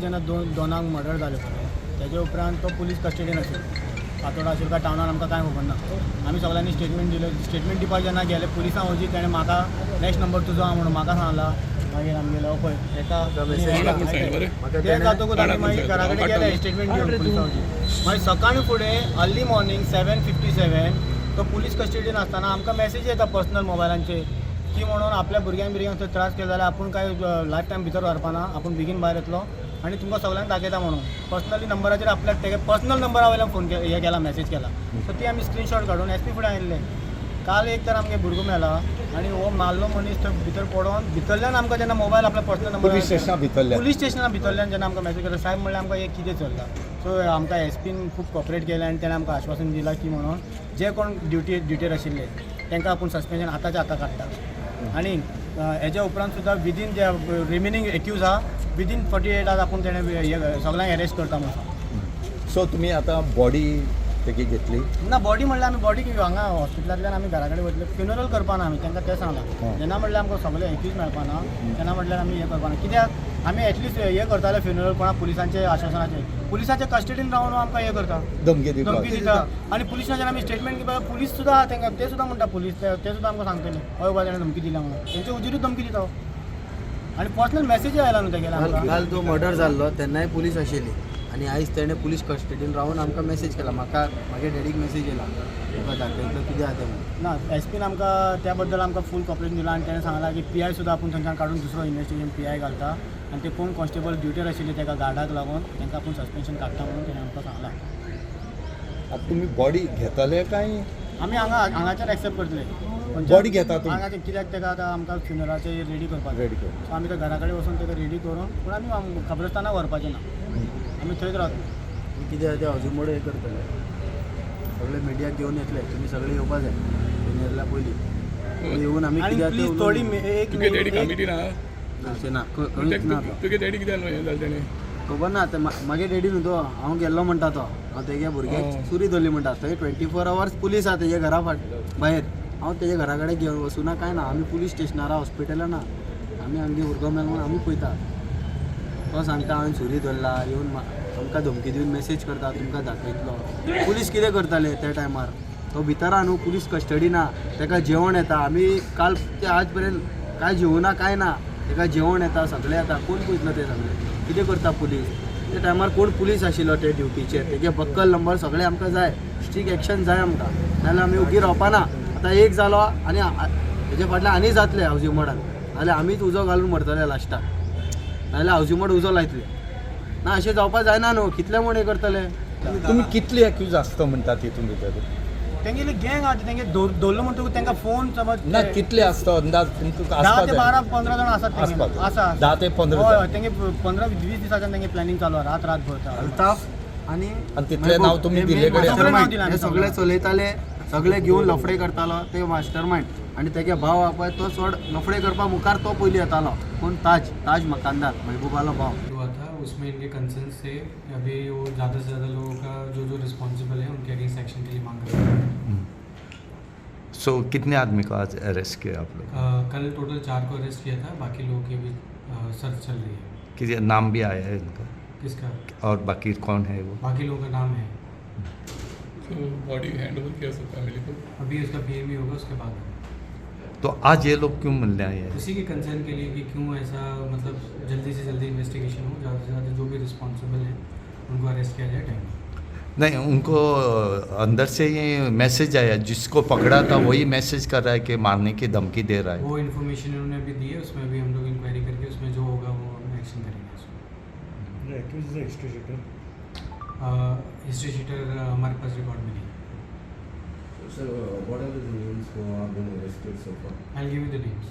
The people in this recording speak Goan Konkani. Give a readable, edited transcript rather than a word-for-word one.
जेन्ना दोनांक मर्डर जालें पळय, तेजे उपरांत तो पुलीस कस्टडीन आशिल्लो. फातोर्डा आशिल्लो काय टावनान, आमकां कांय खबर ना. आमी सगळ्यांनी स्टेटमेंट दिले. स्टेटमेंट दिवपाक जेन्ना गेले पुलिसां वची, तेणें म्हाका नेक्स्ट नंबर तुजो आहा म्हणून म्हाका सांगला. मागीर आमगेलो पळय एका ते जातकूच आमी मागीर घरा कडेन गेले स्टेटमेंट घेवन पुलिसां वची. मागीर सकाळीं फुडें अर्ली मॉर्निंग 7:57 तो पुलीस कस्टडीन आसतना आमकां मॅसेज येता पर्सनल मोबायलांचेर की म्हणून आपल्या भुरग्यांक बिरग्यांक थंय त्रास केले जाल्यार आपूण काय लायफ टायम भितर व्हरपाना, आपूण बेगीन भायर येतलो आनी तुमकां सगळ्यांक दाखयता म्हणून. पर्सनली नंबराचेर आपल्याक तेगे पर्सनल नंबरा वयल्यान फोन हे केला, मॅसेज केला. सो ती आमी स्क्रिनशॉट काडून एस पी फुडें आयिल्ले. काल एक तर आमगे भुरगो मेला आनी हो मारलो मनीस थंय भितर पडोन भितरल्यान आमकां जेन्ना मोबायल आपल्या पर्सनल नंबर पुलीस स्टेशना भितरल्यान. पुलीस स्टेशना भितरल्यान जेन्ना आमकां मॅसेज केलो, साहेब म्हणल्यार आमकां हें कितें चल्लां? सो आमकां एस पीन खूब कॉपरेट केलें आनी तेणें आमकां आश्वासन दिलां की म्हणून जे कोण ड्युटीर आशिल्ले तांकां आपूण सस्पेन्शन आतांच्या आतां काडटा आनी हेज्या उपरांत सुद्दां विदीन जे रिमेनींग एक्यूज आहा, विदीन 48 आवर्स आपूण तेणें हे सगळ्यांक अरेस्ट करता म्हणून. सो तुमी आतां बॉडी तेगी घेतली? ना, बॉडी म्हणल्यार आमी बॉडी हांगा हॉस्पिटलांतल्यान आमी घरा कडेन वयतले. फ्युनरल करपाना आमी, तांकां तें सांगलां. जेन्ना म्हणल्यार आमकां सगळे एक्यूज मेळपाना तेन्ना म्हणल्यार आमी हें करपाना. कित्याक आमी एटलिस्ट हें करताले फ्युनरल कोणा पुलिसांचे आश्वासनाचेर. पुलिसाच्या कस्टडीन रावन आमकां हें करता. धमकी दिवपाक. धमकी दिता आनी पुलिसां जेन्ना आमी स्टेटमेंट दिवपाक, पुलीस सुद्दां तांकां ते सुद्दां म्हणटा, पुलीस ते सुद्दां आमकां सांगतले, हय बाबा, तेणें धमकी दिल्या म्हणून. तेंचे हुजीरूच धमकी दिता आनी पर्सनल मॅसेजय आयला न्हू तेगेले आमकां. काल जो मर्डर जाल्लो तेन्नाय पुलीस आशिल्ली आनी आयज तेणें पुलीस कस्टडीन रावन आमकां मेसेज केला. म्हाका, म्हागे डॅडीक मेसेज येयला, तुका दाखयतलो कितें आहा तें म्हणून. ना, एस पीन आमकां त्या बद्दल आमकां फूल कॉपरेशन दिलां आनी तेणें सांगलां की पी I सुद्दां आपूण थंयच्यान काडून दुसरो इन्वेस्टिगेशन पी I घालता आनी ते कोण कॉन्स्टेबल ड्युटीर आशिल्ले तेका गार्डाक लागून तांकां आपूण सस्पेन्शन काडटा म्हणून तेणें आमकां सांगलां. आतां तुमी बॉडी घेतले काय? आमी हांगा हांगाच्यान एक्सेप्ट करतले. Body घेता तुमी? हांगाचे, कित्याक तेका आतां आमकां फ्युनराचे रेडी करपाक. रेडी कर. सो आमी ते घरा कडेन वचून तेका रेडी करून, पूण आमी कब्रस्तानाक व्हरपाचें ना, आमी थंयच रावतले. कितें आहा तें हावजींग बोर्ड हें करतले, सगळे मिडियाक घेवन येतले. तुमी सगळे येवपा जाय फ्युनरला पयलीं. तुमी येवन आमी आनी कितें आहा तें प्लीज थोडी उलोवन एक तुगे डॅडी एक कमिटी ना? घालचे ना, खंयच ना तो. तुगे डॅडी कितें हें जालें तेणें? खबर ना. ते मागे डॅडी न्हू तो, हांव गेल्लो म्हणटा तो. हांव तेगे भुरग्याक सुरी धरली म्हणटा. थंय 24 आवर्स पुलीस आहा तेजे घरा फाट भायर. हांव तेजे घरा कडेन घेवन वचूना कांय ना. आमी पुलीस स्टेशनार, हॉस्पिटलान ना. आमी आमगे भुरगो मेलो म्हणून आमी पळयता. तो सांगता हांवें सुरी धरला, येवन आमकां धमकी दिवन मेसेज करता, तुमकां दाखयतलो. पुलीस कितें करताले त्या टायमार? तो भितर आहा न्हू, पुलीस कस्टडी ना. तेका जेवण येता. आमी काल ते आज पर्यंत कांय जेवना कांय ना. तेका जेवण येता, सगळें येता. कोण पळयतलो तें सगळें? कितें करता पुलीस त्या टायमार? कोण पुलीस आशिल्लो ते ड्युटीचेर? तेगे बक्कल नंबर सगळें आमकां जाय. स्ट्रीक एक्शन जाय आमकां, नाजाल्यार आमी ओगी रावपा ना. आतां एक जालो आनी हेजे फाटल्यान आनी जातले हावजींग बोर्डान, नाजाल्यार आमीच उजो घालून मरतले लास्टाक, नाजाल्यार हावजींग बोर्ड उजो लायतले. ना, अशें जावपा जायना न्हू. कितले म्हूण हें करतले? तुमी कितले एक्यूज आसता म्हणटा तितून भितर? तेंगेली गँग आहा ती, तेंगे दवरलो म्हणटकूच तांकां फोन समज ना, कितले आसता अंदाज तुमकां 10 आसपा ते जाय. 12-15 जाण आसात तेंगे. आसपाक जाय. आसा. 10 ते 15 हय. जाण. हय, तेंगे 15-20 दिसाच्यान तेंगे प्लॅनिंग चालू आहा, रात रात भर. अल्ताफ आनी आनी तितलें नांव तुमी दिल्ले कडेन? सगळें नांव दिलां हे आमी. सगळे चलयताले, सगळे घेवन लफडे करतालो ते मास्टर मायंड. आनी तेगे भाव आहा पळय, तो चड लफडे करपा मुखार तो पयलीं येतालो. कोण? ताज, ताज मकानदार, महबूबालो भाव. हुआ था, उसमें इनके कंसर्न से अभी वो ज़्यादा से ज़्यादा लोगों का जो जो रिस्पॉन्सिबल है, उनके अगेंस्ट एक्शन के लिए मांग कर रहे हैं. सो कितने आदमी को आज अरेस्ट किया आप लोग? कल टोटल चार को अरेस्ट किया था. बाकी लोगों की भी सर्च चल रही है. किसी नाम भी आया है इनका? किसका? और बाकी कौन है वो? बाकी लोगों का नाम है. तो बॉडी हैंड ओवर किया सब फैमिली को? अभी उसका पीएमई होगा, उसके बाद. तो आज ये लोग क्यों मिलने आए हैं? उसी के कंसर्न के लिए कि क्यों ऐसा, मतलब जल्दी से जल्दी इन्वेस्टिगेशन हो, ज़्यादा से ज़्यादा जो भी रिस्पॉन्सिबल है उनको अरेस्ट किया जाए टाइम. नहीं, उनको अंदर से ये मैसेज आया, जिसको पकड़ा था वही मैसेज कर रहा है कि मारने की धमकी दे रहा है. वो इन्फॉर्मेशन उन्होंने अभी दी है. उसमें भी हम लोग इंक्वायरी करके उसमें जो होगा वो हम एक्शन करेंगे उसमें. हिस्ट्री शीटर हमारे पास रिकॉर्ड में नहीं है. Sir, what are the names who have been arrested so far? I'll give you the names.